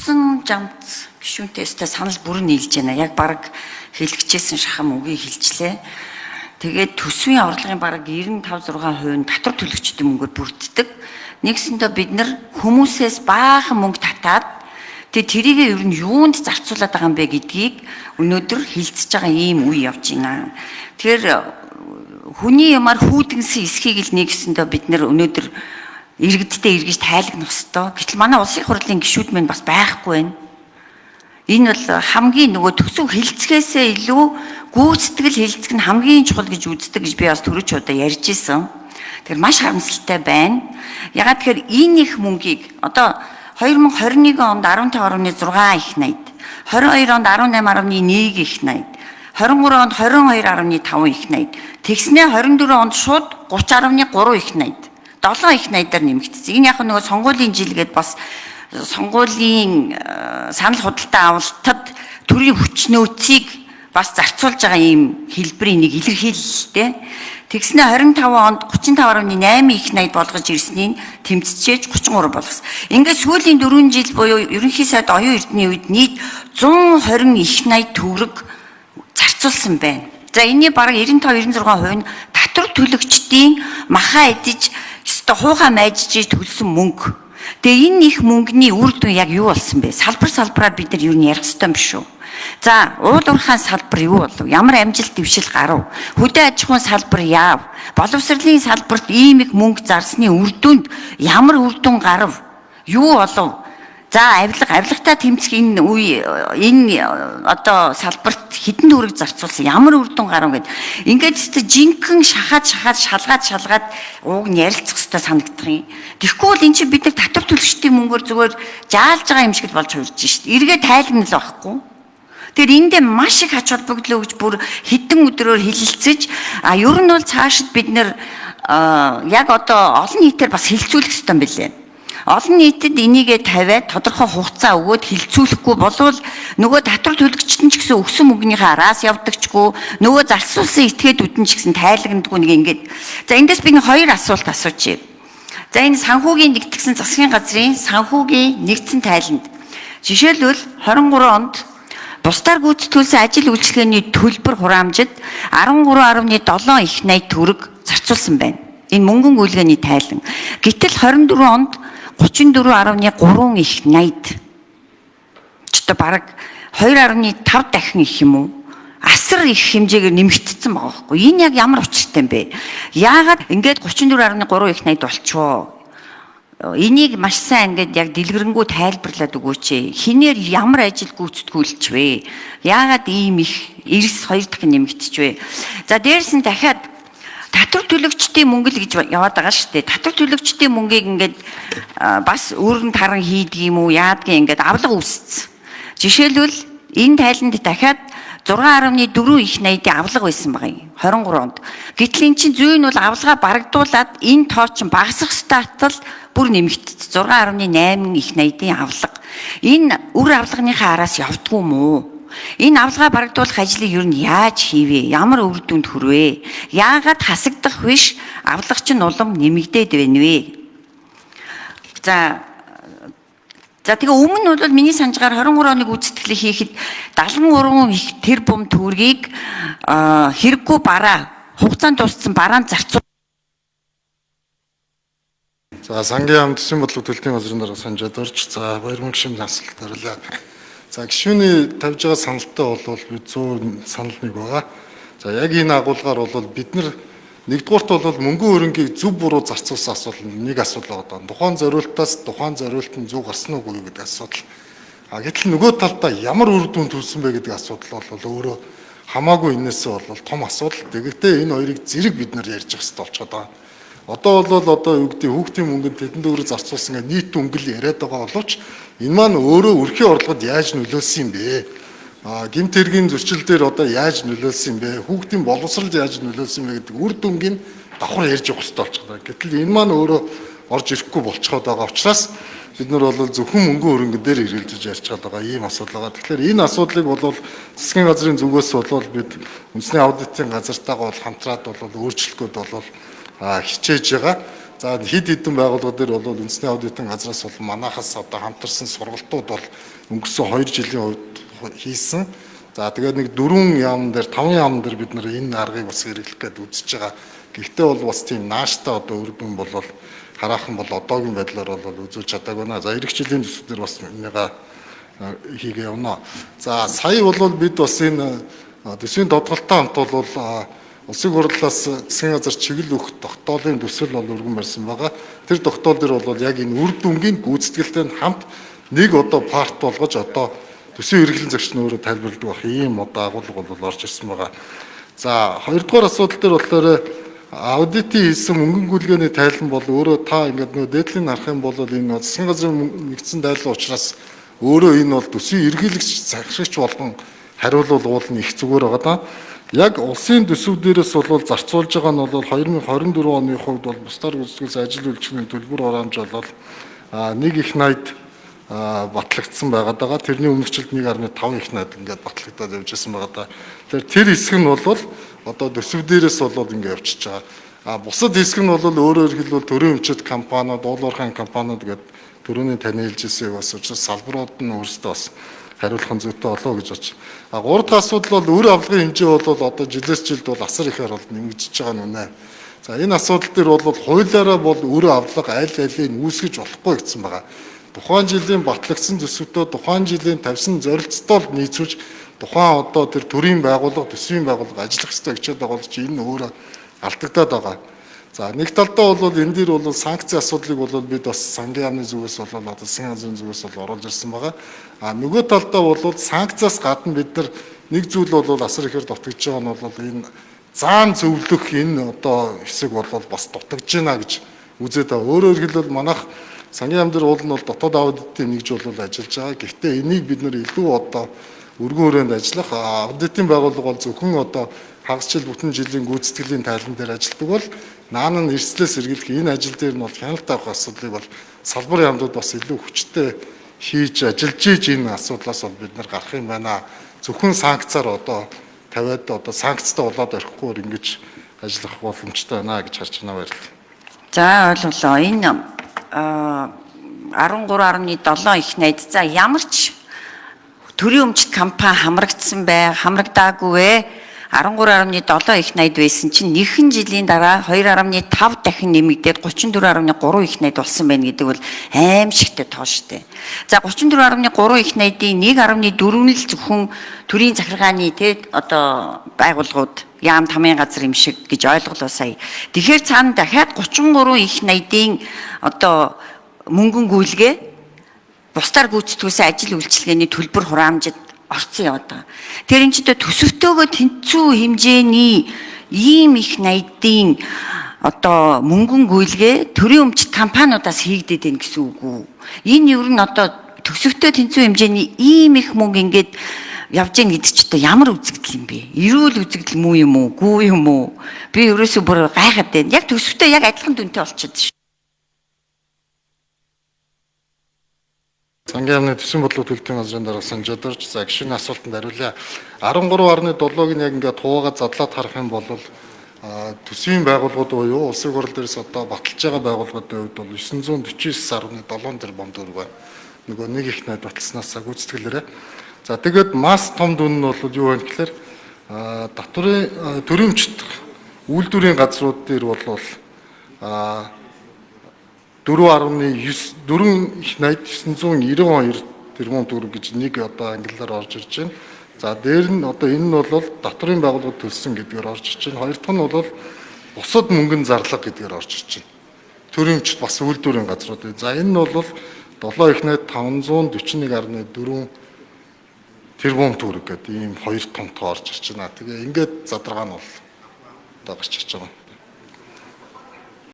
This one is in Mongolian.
Орсон жамц гишүүнтэй өстой санал бүрэн нийлж байна. Яг бараг хэлчихсэн шахам үгийг хэлчлээ. Тэгээд төсвийн орлогын бараг 95 6% нь татвар төлөгчдийн мөнгөөр бүрддэг. Нэгсэндээ бид нар хүмүүсээс баахан мөнгө татаад тэгээ тэрийг ер нь юунд зарцуулаад байгаа юм бэ гэдгийг өнөөдөр хилцэж байгаа ийм үе явж байна. Тэгэхээр хүний ямаар хүүдэнсэн эсхийг л нэгсэндээ бид нар өнөөдөр иргэдтэй эргэж тайлагнах ёстой. Гэтэл манай улсын хурлын гишүүд мань бас байхгүй байна. Энэ бол хамгийн нөгөө төсөв хилцгээсээ илүү гүйцэтгэл хилцэх нь хамгийн чухал гэж үздэг гэж би бас түрүү ч удаа ярьж исэн. Тэгэхээр маш харамсалтай байна. Ягаад тэгэхээр энэ их мөнгийг одоо 2021 онд 15.6 их 80, 22 онд 18.1 их 80, 23 онд 22.5 их 80. Тэгснээ 24 онд шууд 30.3 их 80. 7 их 80-аар нэмэгдсэн. Энэ яг нөгөө сонгуулийн жил гээд бас сонгуулийн санал худалдаа авалтад төрийн хүч нөөцийг бас зарцуулж байгаа ийм хэлбэрийн нэг илэрхийлэлтэй. Тэгснээ 25 онд 35.8 их 80 болгож ирснийг тэмцчээж 33 болгосон. Ингээд сүүлийн 4 жил буюу ерөнхий сайд оюун эрдэнийн үед нийт 120 их 80 төгрөг зарцуулсан байна. За энэний бараг 95 96% нь татвар төлөгчдийн маха идэж өстой хуухай майжж төлсөн мөнгө. Тэгээ энэ их мөнгөний үр дүн яг юу болсон бэ? Салбар салбараар бид нар юу нь ярих ёстой юм биш үү? За уул уурхайн салбар юу болов? Ямар амжилт дэвшил гарав? Хөдөө аж ахуйн салбар яав? Боловсролын салбарт ийм их мөнгө зарсны үр дүнд ямар үр дүн гарав? Юу болов? За авилгатай тэмцэх энэ үе энэ одоо салбарт хэдэн төгрөг зарцуулсан, ямар үр дүн гарав гэд. Ингээд тест жинхэнэ шахаад шахаад шалгаад шалгаад ууг нь ярилцах хэрэгтэй санагдах юм. Тэгэхгүй бол эн чинь бид нар татвар төлөгчдийн мөнгөөр зүгээр жаалж байгаа юм шиг л болж хувирж шít. Эргээ тайлгнал байхгүй. Тэгэхээр эндээ маш их ач холбогдол өгж бүр хэдэн өдрөөр хилэлцэж, а ер нь бол цаашид бид нэр яг одоо олон нийтээр бас хилцүүлэх хэрэгтэй юм билээ. Олон нийтэд энийгээ тавиад тодорхой хугацаа өгөөд хилцүүлэхгүй болвол нөгөө татвар төлөгчд нь ч гэсэн өгсөн мөнгөнийхөө араас явдагчгүй, нөгөө зарцуулсан этгээдүүд нь ч гэсэн тайлгнадгүй нэг ингээд. За эндээс би нэг хоёр асуулт асуучих. За энэ санхүүгийн нэгтгэсэн засгийн газрын санхүүгийн нэгдсэн тайланд жишээлбэл 23 онд бусдаар гүйцэтгүүлсэн ажил үйлчилгээний төлбөр хураамжид 13.7 их 80 төгрөг зарцуулсан байна. Энэ мөнгөн гүйлгээний тайлан. Гэтэл 24 онд 34.3 их 80. Ч одоо бараг 2.5 дахин их юм уу? Асар их хэмжээгээр нэмэгдсэн байгаа байхгүй. Энэ яг ямар учиртай юм бэ? Яагаад ингээд 34.3 их 80 болчихоо? Энийг маш сайн ингээд яг дэлгэрэнгүй тайлбарлаад өгөөч. Хинээр ямар ажил гүйцэтгүүлч вэ? Яагаад ийм их эрс хоёр дахин нэмэгдэж вэ? За дээрс нь дахиад татвар төлөгчдийн мөнгө л гэж яваад байгаа шүү дээ. Татвар төлөгчдийн мөнгийг ингээд бас өрн таран хийдэг юм уу, яадгийг ингээд авлага үүссэн. Жишээлбэл энэ тайланд дахиад 6.4 их 80-ийн авлага байсан байгаа юм 23 онд. Гэтэл эн чинь зүйн бол авлага барагдуулаад энэ тоо чинь багасах статал бүр нэмэгдсэн 6.8 их 80-ийн авлага. Энэ үр авлагынхаа араас явдггүй юм уу? Энэ авлага барагдуулах ажлыг ер нь яаж хийвэ? Ямар үр дүнд хүрвэ? Яагаад хасагдах биш авлага чинь улам нэмэгдээд байна вэ? За тэгээ өмнө нь бол миний санджгаар 23 оны гүйцэтгэлийг хийхэд 73 их тэр бум төгрөгийг хэрэггүй бараа хугацаанд дууссан бараанд зарцуул. За сангийн яам төсвийн бодлого төлтийн газрын дарга санжаад орж за баяр мөнгө шим асуулт хариулаа. За гишүүний тавьж байгаа саналтай бол бид 100 санал нэг байгаа. За яг энэ агуулгаар бол бид нар нэгдүгüүрт бол мөнгөн хөрөнгийг зөв буруу зарцуулсан асуудал нэг асуудал байгаа. Тухайн зориултаас тухайн зориулт нь зөв гарсан уугүй гэдэг асуудал. А гэтэл нөгөө талдаа ямар үр дүн төрсөн бэ гэдэг асуудал бол өөрөө хамаагүй энээсээ бол том асуудал. Тэгэхдээ энэ хоёрыг зэрэг бид нар ярьж явах хэрэгтэй болчиход байгаа. Одоо бол одоо юу гэдэг хүүхдийн мөнгөнд тэдэн төгрөг зарцуулсан гэх нийт өнгөл яриад байгаа боловч энэ маань өөрөө өрхийн орлогод яаж нөлөөлсөн юм бэ? Гэмт хэргийн зөрчил дээр одоо яаж нөлөөлсөн юм бэ? Хүүхдийн боловсролд яаж нөлөөлсөн юм бэ гэдэг үр дүнгийн давхар ярьж явах хэрэгтэй болчиход байгаа. Гэтэл энэ маань өөрөө орж ирэхгүй болчиход байгаа учраас бид нар бол зөвхөн мөнгөн хөрөнгөн дээр эргэлзэж ярьж байгаа ийм асуудал байгаа. Тэгэхээр энэ асуудлыг бол засгийн газрын зүгээс бол бид үндэсний аудитын газартайгаа бол хамтраад бол өөрчлөх гээд бол хичээж байгаа. За хэд хэдэн байгууллага дээр бол үндэсний аудитын газраас бол манайхаас одоо хамтарсан сургалтууд бол өнгөрсөн 2 жилийн хувьд хийсэн. За тэгээд нэг 4 яам дээр 5 яам дээр бид нар энэ аргыг бас хэрэглэх гээд үзэж байгаа. Гэхдээ бол бас тийм нааштай одоо үр дүн бол хараахан бол одоогийн байдлаар бол үзүүлж чадаагүй наа. За ирэх жилийн төсөв дээр бас энийгээ хийгээ явна. За сая бол бид бас энэ төсвийн тодголтой хамт бол улсын хурлаас засгийн газар чиглэл өгөх тогтоолын төсөл бол өргөн барьсан байгаа. Тэр тогтоол дээр бол яг энэ үр дүнгийн гүйцэтгэлтэй хамт нэг одоо парт болгож одоо төсвийн хэрэглэн зөрчин өөрөө тайлбарладаг байх ийм одоо агуулга бол орж ирсэн байгаа. За хоёрдугаар асуудал дээр болохоор аудитын хийсэн мөнгөн гүйлгээний тайлан бол өөрөө та ингээд нөө дээдлийн харах юм бол энэ засгийн газрын нэгдсэн тайлан учраас өөрөө энэ бол төсвийн эрхийлэгч захирагч болгон хариулвал уул нь их зүгээр байгаа даа. Яг улсын төсөв дээрээс бол зарцуулж байгаа нь бол 2024 оны хувьд бол бусдаар гүйцэтгэл ажил үйлчлэлийн төлбөр хураамж бол нэг их 80 батлагдсан байгаа даа. Тэрний өмнөх жилд 1.5 их 80 ингээд батлагдаад явж байсан байгаа даа. Тэгэхээр тэр хэсэг нь бол одоо төсөв дээрээс бол ингээд явчихж байгаа. А бусад хэсэг нь бол өөрөөр хэлбэл төрийн өмчт компаниуд, уулуурхайн компаниуд гэдэг төрөний таны хэлжсэн бас учраас салбарууд нь өөрсдөө бас хариулах нь зүйтэй болоо гэж бодож. А гурав дахь асуудал бол үр авлагын хэмжээ бол одоо жилээс жилд бол асар ихээр бол нэмэгдэж байгаа нь үнэ. За энэ асуудал дээр бол хуулиараа бол үр авлага аль алийг үүсгэж болохгүй гэсэн байгаа. Тухайн жилийн батлагдсан төсөвтөө тухайн жилийн тавьсан зорилттой л нийцүүлж тухайн одоо тэр төрийн байгууллага, төсвийн байгууллага ажиллах ёстой гэж байгаа бол чи энэ өөрөө алдагдаад байгаа. За нэг талдаа бол энэ дээр бол санкцийн асуудлыг бол бид бас сангийн яамны зүгээс бол одоо засгийн газрын зүгээс бол оруулж ирсэн байгаа. А нөгөө талдаа бол санкцаас гадна бид нар нэг зүйл бол асар ихээр дутагдж байгаа нь бол энэ заан зөвлөх энэ одоо хэсэг бол бас дутагдж байна гэж үзээд байгаа. Өөрөөр хэлбэл манайх сангийн яам дээр уул нь бол дотоод аудитын нэгж бол ажиллаж байгаа. Гэхдээ энийг бид нар илүү одоо өргөн хүрээнд ажиллах аудитын байгууллага бол зөвхөн одоо хагас жил бүтэн жилийн гүйцэтгэлийн тайлан дээр ажилладаг бол наан нь эрсдлээс сэргийлэх энэ ажил дээр нь бол хяналт авах асуудлыг бол салбар яамдууд бас илүү хүчтэй хийж ажиллаж ийж энэ асуудлаас бол бид нар гарах юм байна. Зөвхөн санкцаар одоо тавиад одоо санкцтай болоод орхихгүйгээр ингэж ажиллах боломжтой байна гэж харж байна, баярлалаа. За ойлголоо. Энэ 13.7 их найд. За ямар ч төрийн өмчт компани хамрагдсан бай, хамрагдаагүй вэ? 13.7 их найд байсан чинь нэгэн жилийн дараа 2.5 дахин нэмэгдээд 34.3 их найд болсон байна гэдэг бол аимшигтэй тоо штэ. За 34.3 их найдын 1.4 нь л зөвхөн төрийн захиргааны те одоо байгууллагууд яам тамийн газар юм шиг гэж ойлголоо сая. Тэгэхээр цаана дахиад 33 их найдын одоо мөнгөн гүйлгээ бусдаар гүйцэтгүүлсэн ажил үйлчилгээний төлбөр хураамжид орцсон яваад байгаа. Тэр энэ ч одоо төсөвтөөгөө тэнцүү хэмжээний ийм их найдын одоо мөнгөн гүйлгээ төрийн өмчт компаниудаас хийгдээд байна гэсэн үг үү? Энэ ер нь одоо төсөвтөө тэнцүү хэмжээний ийм их мөнгө ингээд явж гин гэдэг чи одоо ямар үзэгдэл юм бэ? Эрүүл үзэгдэл мүү юм уу? Гүү юм уу? Би ерөөсөө бүр гайхаад байна. Яг төсөвтөө яг адилхан дүнтэй болчиход шээ. Сангийн яамны төсвийн бодлого төлөлтийн газрын дарга Санжадарч за гишүүний асуултанд хариулъя. 13.7-ыг нь яг ингээд туугаад задлаад харах юм бол төсвийн байгууллагууд буюу улсын хурал дээрээс одоо баталж байгаа байгууллагуудын хувьд бол 949.7 тэрбум төгрөг байна. Нөгөө нэг их найд баталснаас гүйцэтгэлээрээ. За тэгээд масс том дүн нь бол юу вэ гэхээр татварын төрийн өмчт үйлдвэрийн газрууд дээр бол 4.9 4 их найд 992 тэрбум төгрөг гэж нэг одоо ангиллаар орж ирж байна. За дээр нь одоо энэ нь бол татварын байгууллагад төлсөн гэдгээр орж ирж байна. Хоёр дахь нь бол бусад мөнгөн зарлага гэдгээр орж ирж байна. Төрийн өмчт бас үйлдвэрийн газрууд. За энэ нь бол 7 их найд 541.4 тэрбум төгрөг гэдэг ийм хоёр том тоо орж ирж байна. Тэгээ ингээд задаргаа нь бол одоо гарч ирж байгаа.